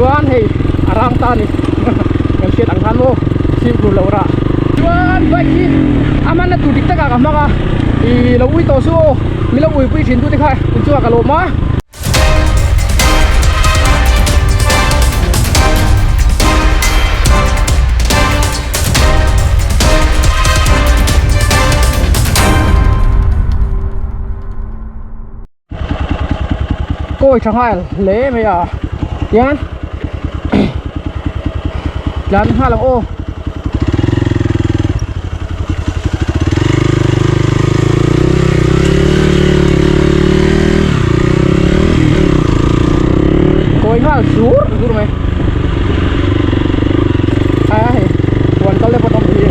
Chuan hei a rang ta a ni kan hriat ang khan maw fimkhur loh rah. Chuan bike hi a hmanna tur dik takah ka hmang a, ih lo ui tawh suh aw, min lo uipui thin tute kha inchungah ka lawm a. Kawi tha nghal hle mai a tian tlan nghal ang aw. Kawi nghal zur zur mai a hei huan kal te pawh tam hi.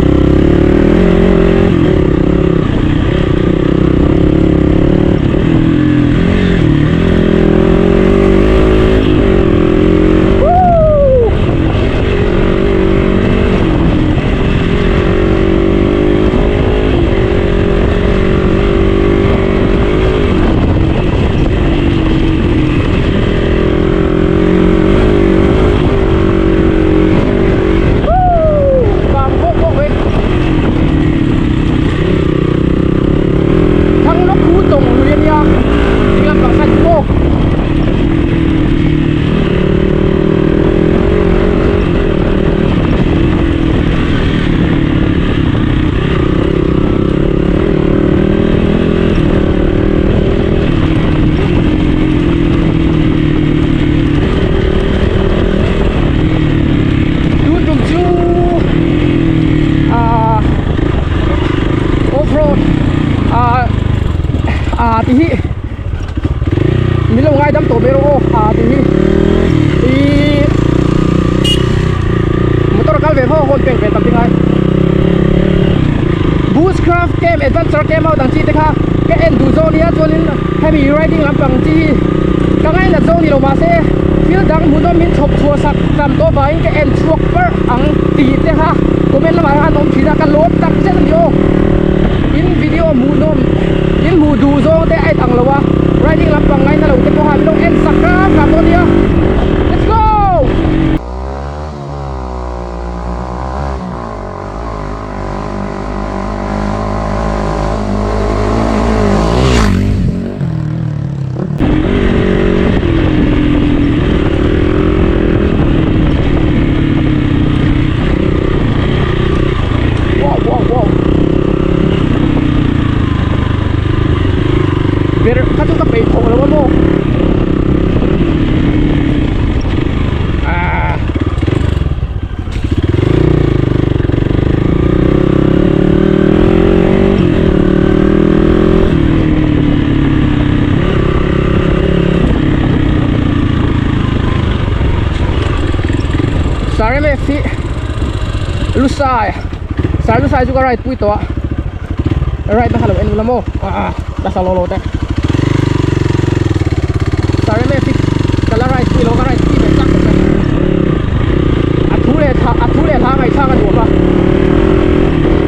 Tun tum chu ah off road ah ah tih hi min lo ngaidam tawh ber aw ah tih hi ihh motor a kal ve ho hawn pek ve tam tingai bushcraft camp adventure camp ho dang chi te kha ka en duh zawk nia chuanin hemi riding lampang chi hi ka ngainat zawk ni lo mahse thil dang hmuhnawm min chhawp chhuah sak tam tawh vangin ka en chhuak parh ang tih te kha comment lamah hian an awm thin a ka lawm tak zet a ni aw in video hmuhnawm in hmuh duh zawng te a in ang lo a riding lampang ngaina lo te pawh a min lo en sak ram ram dawn nia let's go. Wow wow wow Ber kha chu ka peih thawh lo a maw Ah Sar MF hi Lusai Sar Lusai chu ka ride pui tawh a ride na kha lo en ula maw ah ka sa lo lo te Sar MF hi ka la ride pui lo ka ride pui ve chak khawp mai a thu leh thla a thu leh hla ngaihthlak a nuam a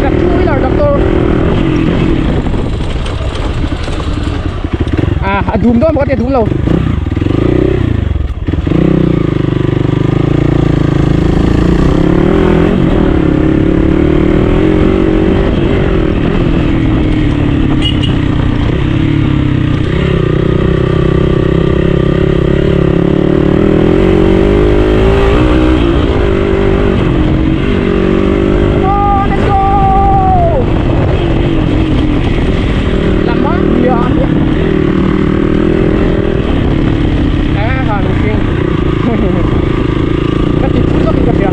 ka two wheeler doctor ah a dum dawn maw ka ti a dum lo. Come on, let's go! Lama dia. Eh, ha mihring. Ka ti phu zawk in ka hria.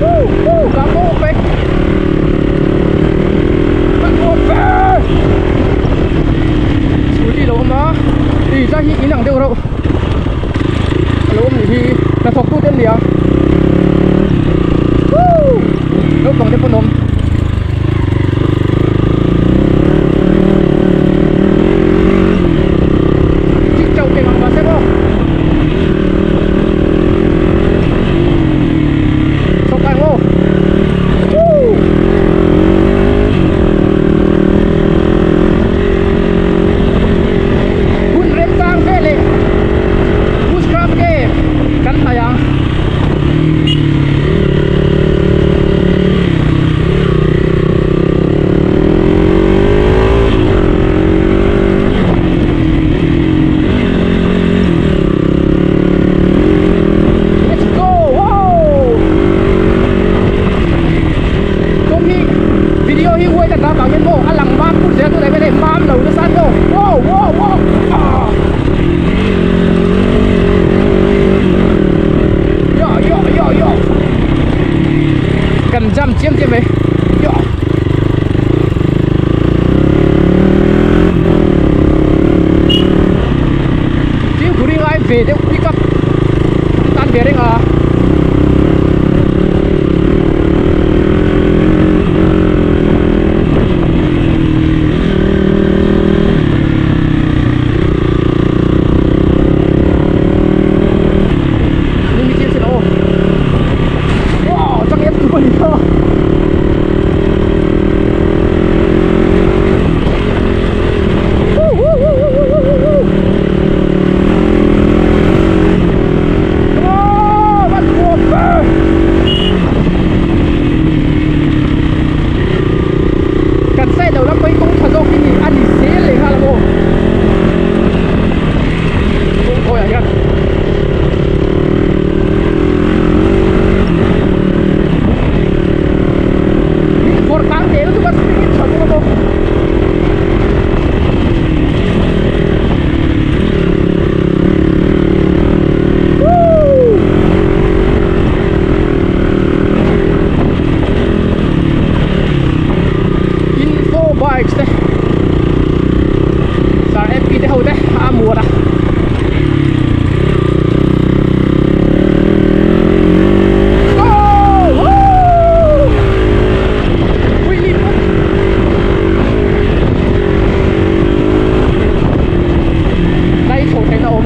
Woo, woo, ka mo pek. Ka nuam ve. Scooty lo awm a. Ih, zai hi in ang deuh reuh. A lo awm nih hi hnathawk tu te an ni a. Woo! Naupang te pawn awm. Chik chauh eng ang mahse maw. Chhawk ang aw. Woo! ve deuh pick up an tan ve reng a. Wow, chắc em tụi mình Kan side lo lam pawhin kawng tha zawk hi ni a ni zel leh nghal ang aw. Kawng khawiah hian. Min vawrh kang teh lutuk a spring in tha bawk a maw. Info bikes te sir mp te ho te a muan a. Go! Woo! Wheelie put. Dai chho theihna awm.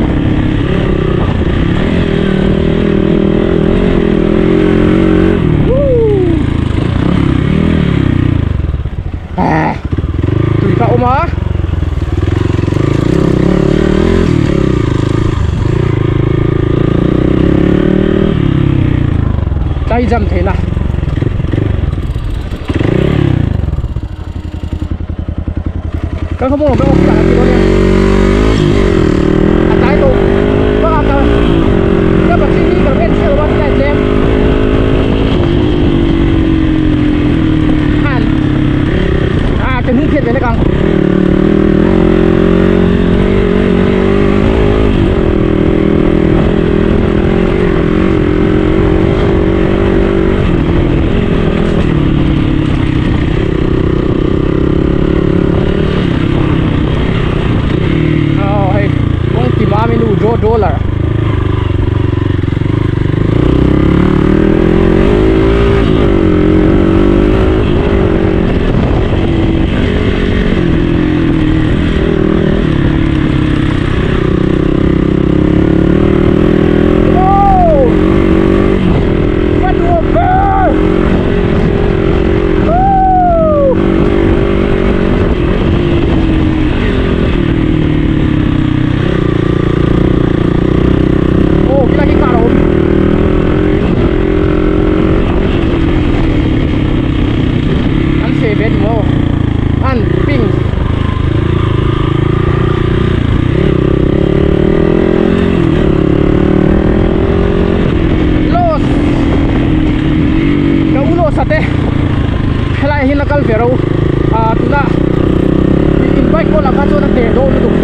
Tui kha awm a. Chai jam theihna. Kan khawpawng lo pawh a ti dawn nia. A tlai tawh bak a ka ka battery hi ka lo en chiah lo a tilai tlem. Han a ka hnung phiat ve hlek ang. Aw hei kawng ti mam in u draw dollar Whoa! What a bird! Woo! Oh, kita car a awm. An feh ve ni maw? An pink. Los ka u los ate helai ah hian a kal ve ro ah tunah in bike pawh lah kha chuan a hneh dawn lutuk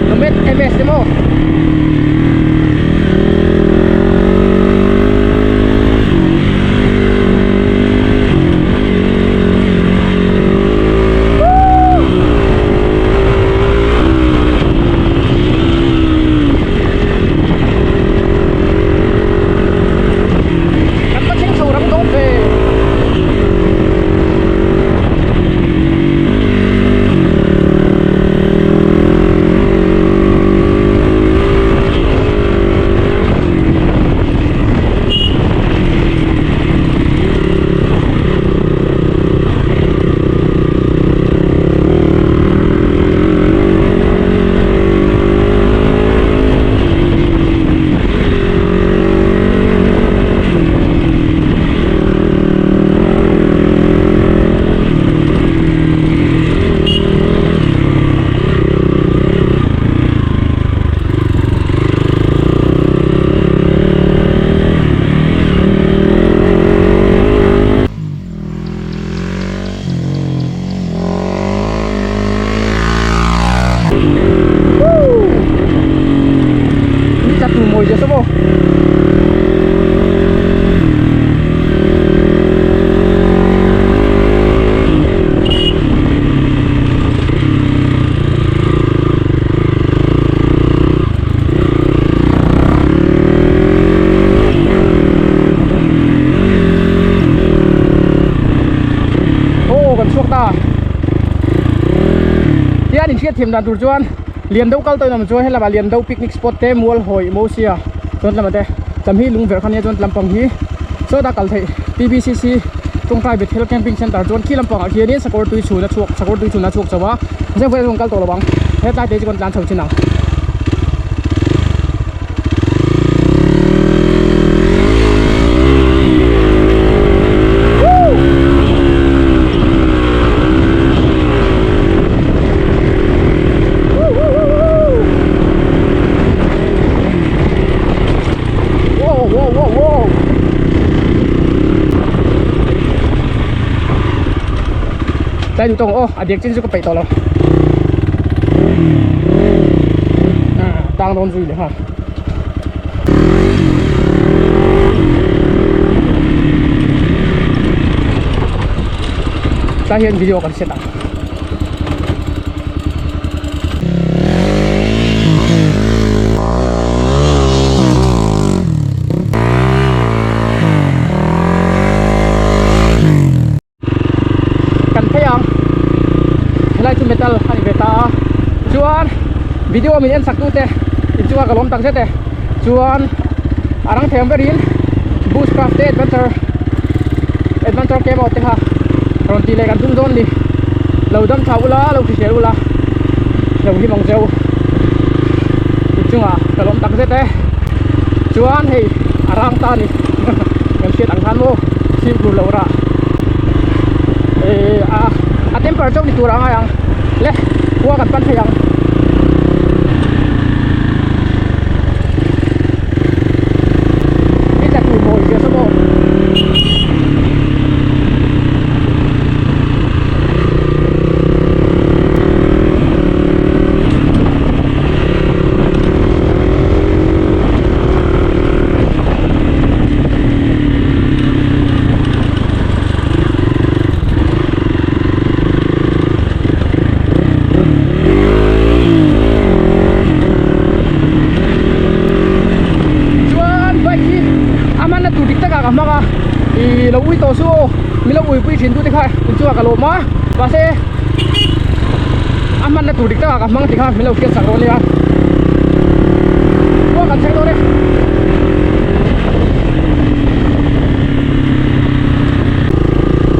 Nomad M_S te maw. Kan va thleng chho ram dawn ve. chhuak ta. Tian in hriat thiam dan tur chuan lian deuh kal tawhin awm chuan helamah lian deuh picnic spot te mual hawi Mosia chuan lamah te lam hi lungverh kha nia chuan lampang hi sawtah kal theih T_B_C_C tawngtai Bethel camping center chuan khi lampangah khianin sakawr tui chhun a chhuak sakawr tui chhun a chhuak chho a zep velah chuan kal tawh lo ang hetlai te chu kan tlan chho chin ang. Tlai duh tawng aw a diak chin chu ka peih tawh lo tang dawn zui leh nghal. Tlai hian video kan set ang. Kan phei ang helai chu metal a ni ve ta a chuan video min en sak tute inchunga ka lawm tak zet e chuan a rang thei ang berin bushcraft te adventure adventure camp out te kha rawn tih leh kan tum dawn a ni lo dam tha ula lo hrisel ula lo hlim ang cheu inchunga ka lawm tak zet e chuan hei a rang ta a ni kan hriat ang khan maw fimkhur loh rah eh a a temper chauh ni tur a ngai ang le khua kan pan thei ang. Ni tla tur mawi zia saw maw. Chuan bike hi a hmanna tur dik takah ka hmang a ih lo ui tawh su aw min lo uipui thin tute kha inchungah ka lawm a mahse a hmanna tur dik takah ka hmang tih kha min lo hriat sak dawn nia khua kan thleng dawn e.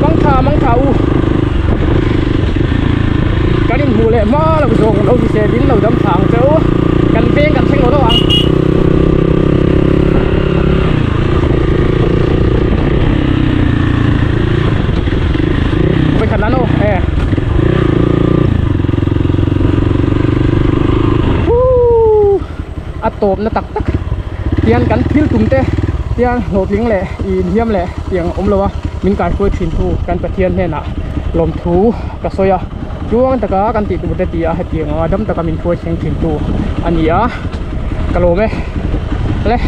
Mangtha mangtha u kan inhmuh leh hma lo zawng lo hrisel in lo dam thla ang che u kan veng kan thleng lo lo ang. Vawikhat nan aw e. Woo a tawpna tak tak tian kan thil tum te tian hlawhtling leh ih inhiam leh tiang awm lo a min kaihruai thin tu kan Pathian hnenah lawmthu ka sawi a tluang taka kan tih tur te ti a hetiang anga dam taka min hruai thleng thin tu a ni a ka lawm e le.